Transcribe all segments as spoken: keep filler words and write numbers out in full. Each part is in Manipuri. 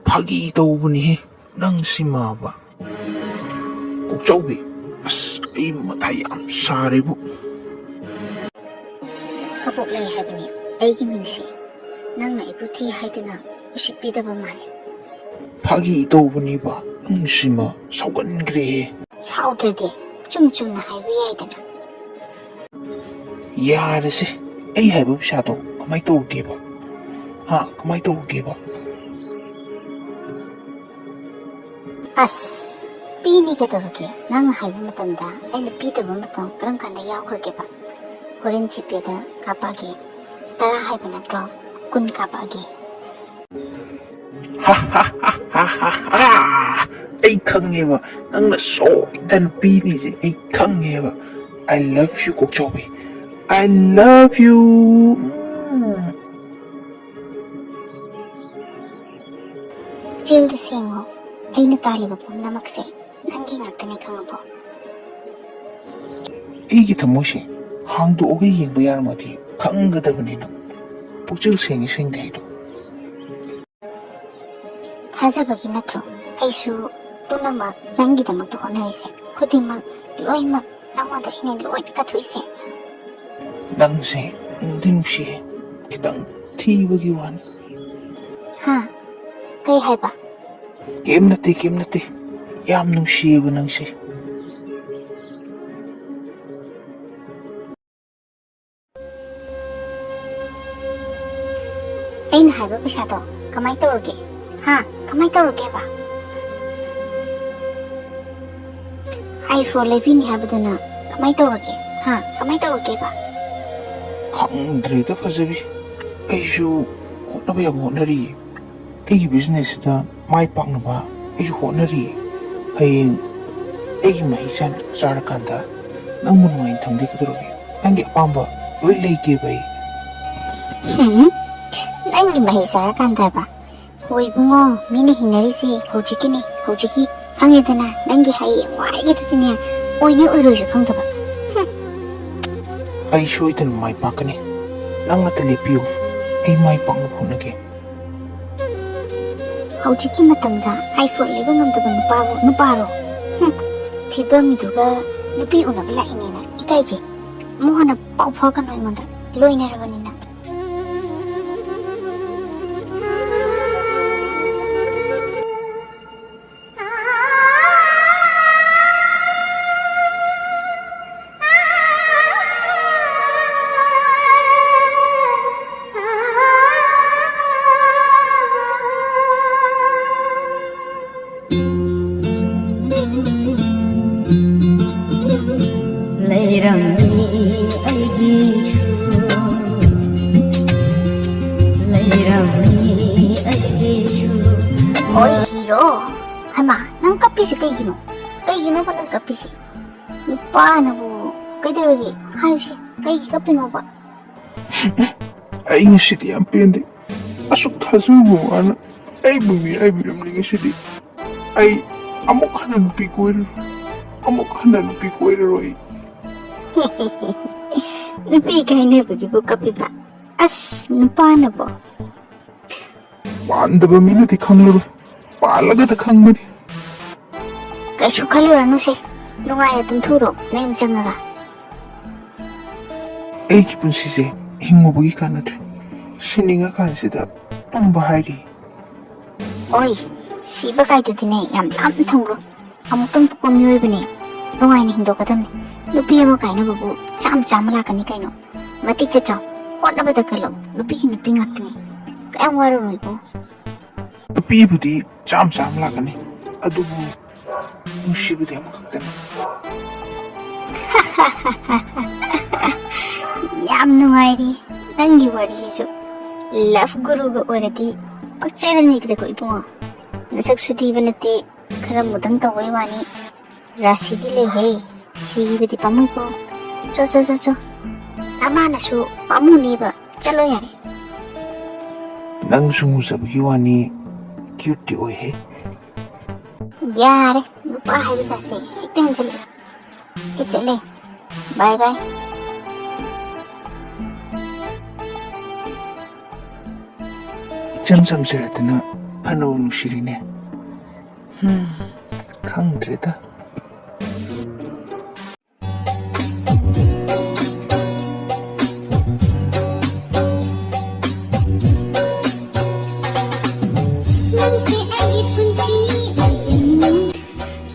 ꯐꯥꯒꯤ ꯇꯧꯕꯅꯤꯍꯦ, ꯅꯪꯁꯤꯃꯕ꯫ ꯀꯣꯛꯆꯥꯎꯕꯤ, ꯑꯁ, ꯑꯩ ꯃꯊꯥ ꯌꯥꯝ ꯁꯥꯔꯦꯕꯨ꯫ ꯀꯕꯣꯛꯂꯩ ꯍꯥꯏꯕꯅꯤ ꯑꯩꯒꯤ ꯃꯤꯡꯁꯦ꯫ ꯅꯪꯅ ꯑꯩꯕꯨ ꯊꯤ ꯍꯥꯏꯗꯨꯅ ꯎꯁꯤꯠꯄꯤꯗꯕ ꯃꯥꯜꯂꯦ꯫ ꯐꯥꯒꯤ ꯇꯧꯕꯅꯤꯕ, ꯅꯪꯁꯤꯃ ꯁꯥꯎꯒꯟꯈ꯭ꯔꯦꯍꯦ꯫ ꯁꯥꯎꯗ꯭ꯔꯗꯤ ꯆꯨꯝ ꯆꯨꯝꯅ ꯍꯥꯏꯕ ꯌꯥꯏꯗꯅ꯫ ꯌꯥꯔꯦꯁꯦ, ꯑꯩ ꯍꯥꯏꯕ ꯄꯩꯁꯥꯗꯣ ꯀꯃꯥꯏ ꯇꯧꯔꯒꯦꯕ? ꯍꯥ, ꯀꯃꯥꯏ ꯇꯧꯔꯒꯦꯕ? ꯑꯁ, ꯄꯤꯅꯤ ꯀꯩꯗꯧꯔꯒꯦ? ꯅꯪ ꯍꯥꯏꯕ ꯃꯇꯝꯗ ꯑꯩꯅ ꯄꯤꯗꯕ ꯃꯇꯝ ꯀꯔꯝ ꯀꯥꯟꯗ ꯌꯥꯎꯈ꯭ꯔꯒꯦꯕ? ꯍꯣꯔꯦꯟ ꯖꯤꯄꯦꯗ ꯀꯥꯞꯄꯛꯑꯒꯦ꯫ ꯇꯔꯥ ꯍꯥꯏꯕ ꯅꯠꯇ꯭ꯔꯣ? ꯀꯨꯟ ꯀꯥꯞꯄꯛꯑꯒꯦ꯫ ꯑꯩ ꯈꯪꯉꯦꯕ, ꯅꯪꯅ ꯁꯣꯏꯗꯅ ꯄꯤꯅꯤꯁꯦ ꯑꯩ ꯈꯪꯉꯦꯕ꯫ I love you, ꯀꯣꯛꯆꯥꯎꯕꯤ꯫ I love you꯫ ꯎꯝ꯫ ꯄꯨꯛꯆꯦꯜꯗ ꯁꯦꯡꯉꯣ, ꯑꯩꯅ ꯇꯥꯜꯂꯤꯕ ꯄꯨꯝꯅꯃꯛꯁꯦ ꯅꯪꯒꯤ ꯉꯥꯛꯇꯅꯦ, ꯈꯪꯉꯕꯣ? ꯑꯩꯒꯤ ꯊꯃꯣꯏꯁꯦ ꯍꯥꯡꯗꯣꯛꯑꯒ ꯌꯦꯡꯕ ꯌꯥꯔꯝꯃꯗꯤ ꯈꯪꯒꯗꯕꯅꯤ ꯅꯪ꯫ ꯄꯨꯛꯆꯦꯜ ꯁꯦꯡꯉꯤ ꯁꯦꯡꯗꯦ ꯍꯥꯏꯗꯣ꯫ ꯊꯥꯖꯕꯒꯤ ꯅꯠꯇ꯭ꯔꯣ ꯑꯩꯁꯨ ꯄꯨꯝꯅꯃꯛ ꯅꯪꯒꯤꯗꯃꯛꯇ ꯍꯣꯠꯅꯔꯤꯁꯦ? ꯈꯨꯗꯤꯡꯃꯛ ꯂꯣꯏꯅꯃꯛ ꯅꯪꯉꯣꯟꯗ ꯑꯩꯅ ꯂꯣꯏꯅ ꯀꯠꯊꯣꯛꯏꯁꯦ꯫ ꯅꯪꯁꯦ ꯅꯨꯡꯗꯤ ꯅꯨꯡꯁꯤꯌꯦ, ꯈꯤꯇꯪ ꯊꯤꯕꯒꯤ ꯋꯥꯅꯤ꯫ ꯍꯥ? ꯀꯩ ꯍꯥꯏꯕ? ꯀꯩꯝ ꯅꯠꯇꯦ, ꯀꯩꯝ ꯅꯠꯇꯦ꯫ ꯌꯥꯝ ꯅꯨꯡꯁꯤꯌꯦꯕ ꯅꯪꯁꯦ꯫ ꯑꯩꯅ ꯍꯥꯏꯕ ꯄꯩꯁꯥꯗꯣ ꯀꯃꯥꯏ ꯇꯧꯔꯒꯦ? ꯍꯥ? ꯀꯃꯥꯏ ꯇꯧꯔꯒꯦꯕ? iPhone ꯂꯩꯕꯤꯅꯤ ꯍꯥꯏꯕꯗꯨꯅ ꯀꯃꯥꯏ ꯇꯧꯔꯒꯦ? ꯍꯥ? ꯀꯃꯥꯏ ꯇꯧꯔꯒꯦꯕ? ꯈꯪꯗ꯭ꯔꯦꯗ ꯐꯖꯕꯤ, ꯑꯩꯁꯨ ꯍꯣꯠꯅꯕ ꯌꯥꯕ ꯍꯣꯠꯅꯔꯤꯌꯦ꯫ ꯑꯩꯒꯤ business ꯁꯤꯗ ꯃꯥꯏ ꯄꯥꯛꯅꯕ ꯑꯩꯁꯨ ꯍꯣꯠꯅꯔꯤꯌꯦ꯫ ꯍꯌꯦꯡ ꯑꯩꯒꯤ ꯃꯍꯩ ꯆꯥ-, ꯆꯥꯔꯀꯥꯟꯗ ꯅꯪꯕꯨ ꯅꯨꯡꯉꯥꯏꯅ ꯊꯝꯒꯦ ꯀꯩꯗꯧꯔꯒꯦ? ꯅꯪꯒꯤ ꯑꯄꯥꯝꯕ ꯂꯣꯏ ꯂꯩꯒꯦꯕ ꯑꯩ꯫ ꯍꯨꯝ, ꯅꯪꯒꯤ ꯃꯍꯩ ꯆꯥꯔꯀꯥꯟꯗ ꯍꯥꯏꯕ? ꯍꯣꯏ ꯏꯕꯨꯡꯉꯣ, ꯃꯤꯅ ꯍꯤꯡꯅꯔꯤꯁꯦ ꯍꯧꯖꯤꯛꯀꯤꯅꯤ, ꯍꯧꯖꯤꯛꯀꯤ꯫ ꯈꯪꯉꯦꯗꯅ, ꯅꯪꯒꯤ ꯍꯌꯦꯡꯋꯥꯏꯒꯤꯗꯨꯗꯤꯅꯦ, ꯑꯣꯏꯅꯤ ꯑꯣꯏꯔꯣꯏꯁꯨ ꯈꯪꯗꯕ꯫ ꯍꯨꯝ꯫ ꯑꯩ ꯁꯣꯏꯗꯅ ꯃꯥꯏ ꯄꯥꯛꯀꯅꯤ꯫ ꯅꯪ ꯑꯇ ꯂꯦꯞꯄꯤꯌꯨ, ꯑꯩ ꯃꯥꯏ ꯄꯥꯛꯅꯕ ꯍꯣꯠꯅꯒꯦ꯫ ꯍꯧꯖꯤꯛꯀꯤ ꯃꯇꯝꯗ iPhone ꯂꯩꯕ ꯉꯝꯗꯕ ꯅꯨꯄꯥꯕꯨ ꯅꯨꯄꯥꯔꯣ? ꯍꯨꯝ, ꯐꯤꯕꯝꯗꯨꯒ ꯅꯨꯄꯤ ꯎꯅꯕ ꯂꯥꯛꯏꯅꯦꯅ ꯏꯀꯥꯏꯖꯩ꯫ ꯑꯃꯨꯛ ꯍꯟꯅ ꯄꯥꯎ ꯐꯥꯎꯔꯛꯀꯅꯨ ꯑꯩꯉꯣꯟꯗ, ꯂꯣꯏꯅꯔꯕꯅꯤꯅ꯫ ꯂꯩꯔꯝꯃꯤ ꯑꯩꯒꯤꯁꯨ, ꯂꯩꯔꯝꯃꯤ ꯑꯩꯒꯤꯁꯨ꯫ ꯍꯣꯏ, ꯍꯤꯔꯣ꯫ ꯍꯩꯃꯥ, ꯅꯪ ꯀꯞꯄꯤꯁꯦ ꯀꯩꯒꯤꯅꯣ? ꯀꯩꯒꯤꯅꯣꯕ ꯅꯪ ꯀꯞꯄꯤꯁꯦ? ꯅꯨꯄꯥꯅꯕꯨ ꯀꯩꯗꯧꯔꯒꯦ? ꯍꯥꯏꯌꯨꯁꯦ, ꯀꯩꯒꯤ ꯀꯞꯄꯤꯅꯣꯕ? ꯑꯩ ꯉꯁꯤꯗꯤ ꯌꯥꯝ ꯄꯦꯟꯗꯦ꯫ ꯑꯁꯨꯛ ꯊꯥꯖꯔꯨꯕ ꯃꯥꯅ ꯑꯩꯕꯨ ꯃꯤꯔꯥꯏꯕꯤꯔꯝꯂꯤ ꯉꯁꯤꯗꯤ꯫ ꯑꯩ ꯑꯃꯨꯛ ꯍꯟꯅ ꯅꯨꯄꯤ ꯀꯣꯏꯔꯔꯣꯏ꯫ ꯑꯃꯨꯛ ꯍꯟꯅ ꯅꯨꯄꯤ ꯀꯣꯏꯔꯔꯣꯏ꯫ ꯅꯨꯄꯤ ꯀꯥꯏꯅꯕꯒꯤꯕꯨ ꯀꯞꯄꯤꯕ? ꯑꯁ, ꯅꯨꯄꯥꯅꯕꯣ? ꯄꯥꯟꯗꯕ ꯃꯤꯅꯗꯤ ꯈꯪꯂꯔꯣꯏ, ꯄꯥꯜꯂꯒꯗ ꯈꯪꯕꯅꯤ꯫ ꯀꯩꯁꯨ ꯈꯜꯂꯨꯔꯅꯨꯁꯦ, ꯅꯨꯡꯉꯥꯏꯅ ꯇꯨꯝꯊꯣꯛꯎꯔꯣ ꯅꯌꯨꯝ ꯆꯪꯉꯒ꯫ ꯑꯩꯒꯤ ꯄꯨꯟꯁꯤꯁꯦ ꯍꯤꯡꯉꯨꯕꯒꯤ ꯀꯥꯟꯅꯗ꯭ꯔꯦ, ꯁꯤꯅꯤꯡꯉꯀꯥꯟꯁꯤꯗ ꯇꯨꯝꯕ ꯍꯥꯏꯔꯤ꯫ ꯑꯣꯏ, ꯁꯤꯕ ꯀꯥꯏꯗꯨꯗꯤꯅꯦ ꯌꯥꯝ ꯂꯥꯞꯅ ꯊꯝꯈ꯭ꯔꯣ꯫ ꯑꯃꯨꯛꯇꯪ ꯄꯣꯛꯄ ꯃꯤꯑꯣꯏꯕꯅꯦ, ꯅꯨꯡꯉꯥꯏꯅ ꯍꯤꯡꯗꯣꯛꯀꯗꯕꯅꯤ꯫ ꯅꯨꯄꯤ ꯑꯃ ꯀꯥꯏꯅꯕꯕꯨ ꯆꯥꯝ ꯆꯥꯝꯃ ꯂꯥꯛꯀꯅꯤ ꯀꯩꯅꯣ꯫ ꯃꯇꯤꯛꯇ ꯆꯥꯎ, ꯍꯣꯠꯅꯕꯗ ꯀꯜꯂꯣ, ꯅꯨꯄꯤꯒꯤ ꯅꯨꯄꯤ ꯉꯥꯛꯇꯅꯤ꯫ ꯀꯌꯥꯝ ꯋꯥꯔꯨꯅꯣ ꯏꯕꯨꯡ꯫ ꯅꯨꯄꯤꯕꯨꯗꯤ ꯆꯥꯝ ꯆꯥꯝ ꯂꯥꯛꯀꯅꯤ, ꯑꯗꯨꯕꯨ ꯅꯨꯡꯁꯤꯕꯗꯤ ꯑꯃꯈꯛꯇꯅꯤ꯫ ꯌꯥꯝ ꯅꯨꯡꯉꯥꯏꯔꯤ ꯅꯪꯒꯤ ꯋꯥꯔꯤꯁꯤꯁꯨ꯫ ꯂꯚ ꯒꯨꯔꯨꯒ ꯑꯣꯏꯔꯗꯤ ꯄꯛꯆꯔꯅꯤꯗꯀꯣ ꯏꯕꯨꯡꯉꯣ꯫ ꯅꯁꯛꯁꯨ ꯊꯤꯕ ꯅꯠꯇꯦ, ꯈꯔ ꯃꯨꯗꯪ ꯇꯧꯕꯩ ꯋꯥꯅꯤ꯫ ꯔꯥꯁꯤꯗꯤ ꯂꯩꯍꯦ, ꯁꯤꯕꯗꯤ ꯄꯥꯝꯃꯨꯏꯀꯣ꯫ ꯆꯣ, ꯆꯣ, ꯆꯣ, ꯆꯣ꯫ ꯅꯃꯥꯅꯁꯨ ꯄꯥꯝꯃꯨꯅꯤꯕ꯫ ꯆꯠꯂꯣ ꯌꯥꯔꯦ꯫ ꯅꯪꯁꯨ ꯃꯨꯖꯕꯒꯤ ꯋꯥꯅꯤ, ꯀ꯭ꯌꯨꯠꯇꯤ ꯑꯣꯏꯍꯦ꯫ ꯌꯥꯔꯦ, ꯅꯨꯄꯥ ꯍꯥꯏꯕ ꯖꯥꯠꯁꯦ ꯍꯦꯛꯇ ꯍꯦꯟꯖꯜꯂꯛꯑꯦ꯫ ꯑꯩ ꯆꯠꯂꯦ꯫ ꯕꯥꯏ ꯕꯥꯏ꯫ ꯏꯆꯝ ꯆꯝꯖꯔꯗꯅ ꯐꯅꯕꯨ ꯅꯨꯡꯁꯤꯔꯤꯅꯦ꯫ ꯍꯝ, ꯈꯪꯗ꯭ꯔꯦꯗ꯫ ꯅꯪꯁꯦ ꯑꯩꯒꯤ ꯄꯨꯟꯁꯤ ꯑꯣꯏꯖꯅꯤꯡꯉꯤ꯫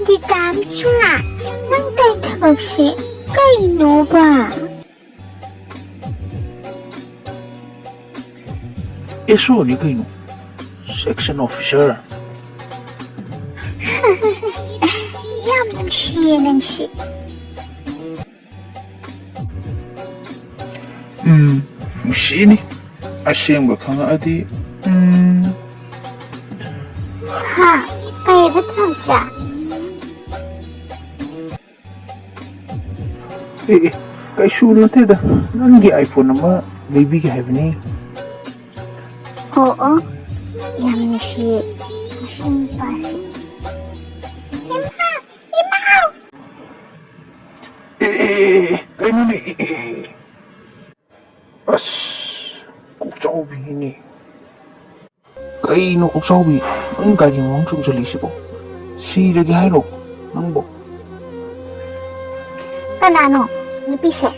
ꯗꯤꯇꯥꯝꯆꯥ, ꯅꯪ ꯇꯧꯔꯤ ꯊꯕꯛꯁꯦ ꯀꯩꯅꯣꯕ? ꯑꯦꯁꯑꯣꯅꯤ ꯀꯩꯅꯣ, section officer꯫ ꯌꯥꯝ ꯅꯨꯡꯁꯤꯌꯦ ꯅꯪꯁꯦ꯫ ꯎꯝ, ꯅꯨꯡꯁꯤꯅꯤ꯫ ꯑꯁꯦꯡꯕ ꯈꯪꯉꯛꯑꯗꯤ, ꯎꯝ꯫ ꯍꯥ? ꯀꯩꯕ ꯊꯝꯆꯥ? ꯑꯦ, ꯑꯦ, ꯀꯩꯁꯨ ꯅꯠꯇꯦꯗ, ꯅꯪꯒꯤ iPhone ꯑꯃ ꯂꯩꯕꯤꯒꯦ ꯍꯥꯏꯕꯅꯤ꯫ ꯑꯣ, ꯑꯣ, ꯌꯥꯝ ꯅꯨꯡꯁꯤꯌꯦ ꯃꯁꯤ ꯅꯨꯄꯥꯁꯦ꯫ ꯏꯃꯥ, ꯏꯃꯥ! ꯑꯦ, ꯑꯦ, ꯑꯦ, ꯑꯦ, ꯀꯩꯅꯣꯅꯦ? ꯑꯦ, ꯑꯦ, ꯑꯦ꯫ ꯑꯁ, ꯀꯣꯛꯆꯥꯎꯕꯤꯅꯤꯅꯦ꯫ ꯀꯩꯅꯣ ꯀꯣꯛꯆꯥꯎꯕꯤ, ꯅꯪ ꯒꯥꯔꯤ ꯃꯃꯥꯡ ꯆꯣꯡꯁꯤꯜꯂꯤꯁꯤꯕꯣ? ꯁꯤꯔꯒꯦ ꯍꯥꯏꯔꯣ ꯅꯪꯕꯣ? ꯀꯅꯥꯅꯣ ꯅꯨꯄꯤꯁꯦ?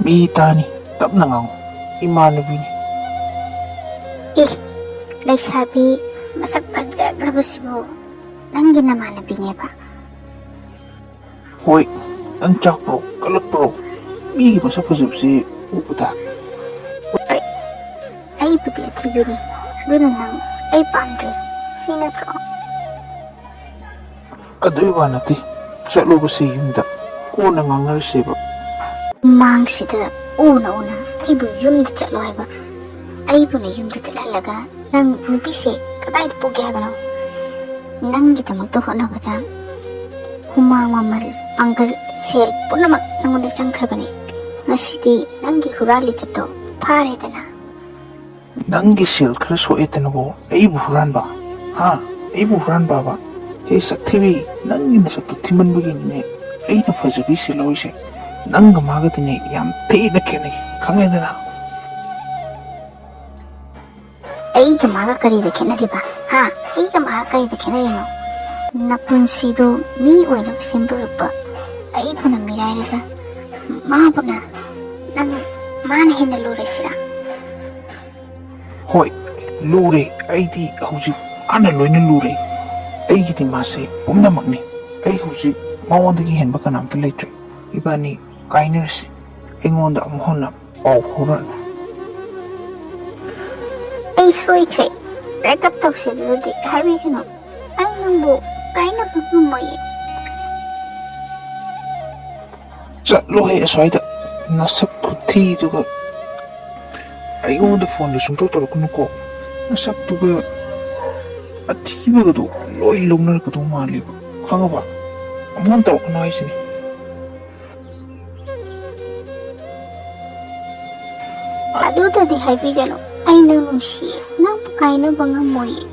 ꯃꯤ ꯇꯥꯅꯤ, ꯇꯞꯅ ꯉꯥꯡꯉꯨ, ꯏꯃꯥꯟꯅꯕꯤꯅꯤ꯫ ꯑꯦ, ꯂꯩꯁꯥꯕꯤ ꯃꯁꯛ ꯐꯖꯈ꯭ꯔꯕꯁꯤꯕꯨ ꯅꯪꯒꯤ ꯅꯃꯥꯟꯅꯕꯤꯅꯦꯕ? ꯍꯣꯏ, ꯅꯪ ꯆꯥꯛꯄ꯭ꯔꯣ, ꯀꯜꯂꯛꯄ꯭ꯔꯣ? ꯃꯤꯒꯤ ꯃꯁꯛ ꯐꯖꯕꯁꯤ ꯎꯕꯗ꯫ ꯍꯣꯏ, ꯑꯩꯕꯨꯗꯤ ꯑꯊꯤꯕꯤꯅꯤ, ꯑꯗꯨꯅ ꯅꯪ ꯑꯩ ꯄꯥꯝꯗ꯭ꯔꯦ, ꯁꯤ ꯅꯠꯇ꯭ꯔꯣ? ꯑꯗꯨꯏ ꯋꯥ ꯅꯠꯇꯦ, ꯆꯠꯂꯨꯕꯁꯤ ꯌꯨꯝꯗ, ꯀꯣꯟꯅ ꯉꯥꯡꯅꯔꯁꯦꯕ꯫ ꯃꯥꯡꯁꯤꯗ ꯎꯅ ꯎꯅ ꯑꯩꯕꯨ ꯌꯨꯝꯗ ꯆꯠꯂꯣ ꯍꯥꯏꯕ, ꯑꯩꯕꯨꯅ ꯌꯨꯝꯗ ꯆꯠꯍꯜꯂꯒ ꯅꯪ ꯅꯨꯄꯤꯁꯦ ꯀꯗꯥꯏꯗ ꯄꯨꯒꯦ ꯍꯥꯏꯕꯅꯣ? ꯅꯪꯒꯤꯗꯃꯛꯇ ꯍꯣꯠꯅꯕꯗ ꯍꯨꯃꯥꯡ, ꯃꯃꯜ, ꯄꯥꯡꯒꯜ, ꯁꯦꯜ ꯄꯨꯝꯅꯃꯛ ꯅꯪꯉꯣꯟꯗ ꯆꯪꯈ꯭ꯔꯕꯅꯤ꯫ ꯉꯁꯤꯗꯤ ꯅꯪꯒꯤ ꯍꯨꯔꯥꯟ ꯂꯤꯆꯠꯇꯣ ꯐꯥꯔꯦꯗꯅ꯫ ꯅꯪꯒꯤ ꯁꯦꯜ ꯈꯔ ꯁꯣꯛꯑꯦꯗꯅꯕꯣ ꯑꯩꯕꯨ ꯍꯨꯔꯥꯟꯕ? ꯍꯥ? ꯑꯩꯕꯨ ꯍꯨꯔꯥꯟꯕꯕ? ꯍꯦ ꯁꯛꯊꯤꯕꯤ, ꯅꯪꯒꯤ ꯅꯁꯛꯇꯣ ꯊꯤꯃꯟꯕꯒꯤꯅꯤꯅꯦ ꯑꯩꯅ ꯐꯖꯕꯤ ꯁꯤꯜꯂꯣꯏꯁꯦ꯫ ꯅꯪꯒ ꯃꯥꯒꯗꯤꯅꯦ ꯌꯥꯝ ꯊꯤꯅ ꯈꯦꯠꯅꯩ, ꯈꯪꯉꯦꯗꯅ? ꯑꯩꯒ ꯃꯥꯒ ꯀꯔꯤꯗ ꯈꯦꯠꯅꯔꯤꯕ? ꯍꯥ? ꯑꯩꯒ ꯃꯥꯒ ꯀꯔꯤꯗ ꯈꯦꯠꯅꯔꯤꯅꯣ? ꯅꯄꯨꯟꯁꯤꯗꯣ ꯃꯤ ꯑꯣꯏꯅꯕ ꯁꯦꯝꯕꯤꯔꯛꯄ ꯑꯩꯕꯨꯅ ꯃꯤꯔꯥꯏꯔꯒ ꯃꯥꯕꯨꯅ, ꯅꯪ, ꯃꯥꯅ ꯍꯦꯟꯅ ꯂꯨꯔꯁꯤꯔꯥ? ꯍꯣꯏ, ꯂꯨꯔꯦ꯫ ꯑꯩꯗꯤ ꯍꯧꯖꯤꯛ ꯃꯥꯅ ꯂꯣꯏꯅ ꯂꯨꯔꯦ꯫ ꯑꯩꯒꯤꯗꯤ ꯃꯥꯁꯦ ꯄꯨꯝꯅꯃꯛꯅꯤ꯫ ꯑꯩ ꯍꯧꯖꯤꯛ ꯃꯉꯣꯟꯗꯒꯤ ꯍꯦꯟꯕ ꯀꯅꯥꯝꯇ ꯂꯩꯇ꯭ꯔꯦ꯫ ꯏꯕꯥꯅꯤ ꯀꯥꯏꯅꯔꯁꯤ꯫ ꯑꯩꯉꯣꯟꯗ ꯑꯃꯨꯛ ꯍꯟꯅ ꯄꯥꯎ ꯐꯥꯎꯔꯛꯑꯅꯨ꯫ ꯑꯩ ꯁꯣꯏꯈ꯭ꯔꯦ꯫ Break up ꯇꯧꯁꯦ ꯑꯗꯨꯗꯤ ꯍꯥꯏꯕꯤꯒꯅꯨ꯫ ꯑꯩ ꯅꯪꯕꯨ ꯀꯥꯏꯅꯕ ꯉꯝꯃꯣꯏꯌꯦ꯫ ꯆꯠꯂꯣꯍꯦ ꯑꯁ꯭ꯋꯥꯏꯗ꯫ ꯅꯁꯛ ꯈꯨꯊꯤꯗꯨꯒ꯫ ꯑꯩꯉꯣꯟꯗ ꯐꯣꯟꯗ ꯁꯨꯡꯇꯧ ꯇꯧꯔꯛꯀꯅꯨꯀꯣ꯫ ꯅꯁꯛꯇꯨꯒ ꯑꯊꯤꯕꯒꯗꯣ ꯂꯣꯏ ꯂꯧꯅꯔꯛꯀꯗꯧ ꯃꯥꯜꯂꯦꯕ꯫ ꯈꯪꯉꯕ? ꯑꯃꯨꯛ ꯍꯟꯅ ꯇꯧꯔꯛꯀꯅꯨ ꯍꯥꯏꯁꯤꯅꯤ꯫ ꯑꯗꯨꯗꯗꯤ ꯍꯥꯏꯕꯤꯒꯅꯨ꯫ ꯑꯩ ꯅꯪ ꯅꯨꯡꯁꯤꯌꯦ꯫ ꯅꯪꯕꯨ ꯀꯥꯏꯅꯕ ꯉꯝꯃꯣꯏꯌꯦ꯫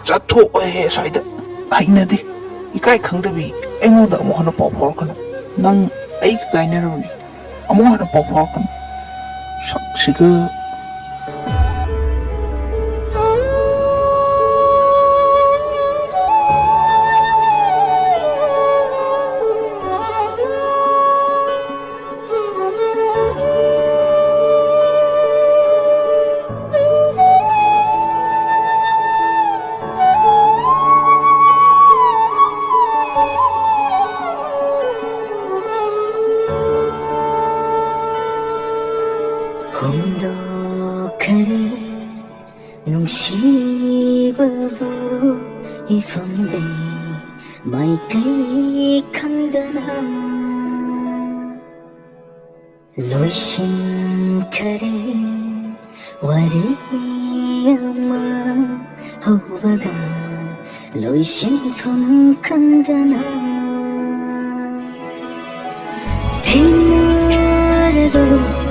ꯆꯠꯊꯣꯛꯑꯣꯍꯦ ꯑꯁ꯭ꯋꯥꯏꯗ꯫ ꯍꯩꯅꯗꯦ꯫ ꯏꯀꯥꯏ ꯈꯪꯗꯕꯤ꯫ ꯑꯩꯉꯣꯟꯗ ꯑꯃꯨꯛ ꯍꯟꯅ ꯄꯥꯎ ꯐꯥꯎꯔꯛꯀꯅꯨ꯫ ꯅꯪ ꯑꯩꯒ ꯀꯥꯏꯅꯔꯕꯅꯤ꯫ ꯑꯃꯨꯛ ꯍꯟꯅ ꯄꯥꯎ ꯐꯥꯎꯔꯛꯀꯅꯨ꯫ ꯁꯛꯁꯤꯒ꯫ ꯍꯣꯡꯗꯣꯛꯈꯔꯦ ꯅꯨꯡꯁꯤꯕꯕꯨ ꯏꯐꯝꯗꯩ ꯃꯥꯏꯀꯩ ꯈꯪꯗꯅ꯫ ꯂꯣꯏꯁꯤꯟꯈꯔꯦ ꯋꯥꯔꯤ ꯑꯃ ꯍꯧꯕꯒ ꯂꯣꯏꯁꯤꯟꯐꯝ ꯈꯪꯗꯅ꯫ ꯊꯦꯡꯅꯔꯔꯣꯏ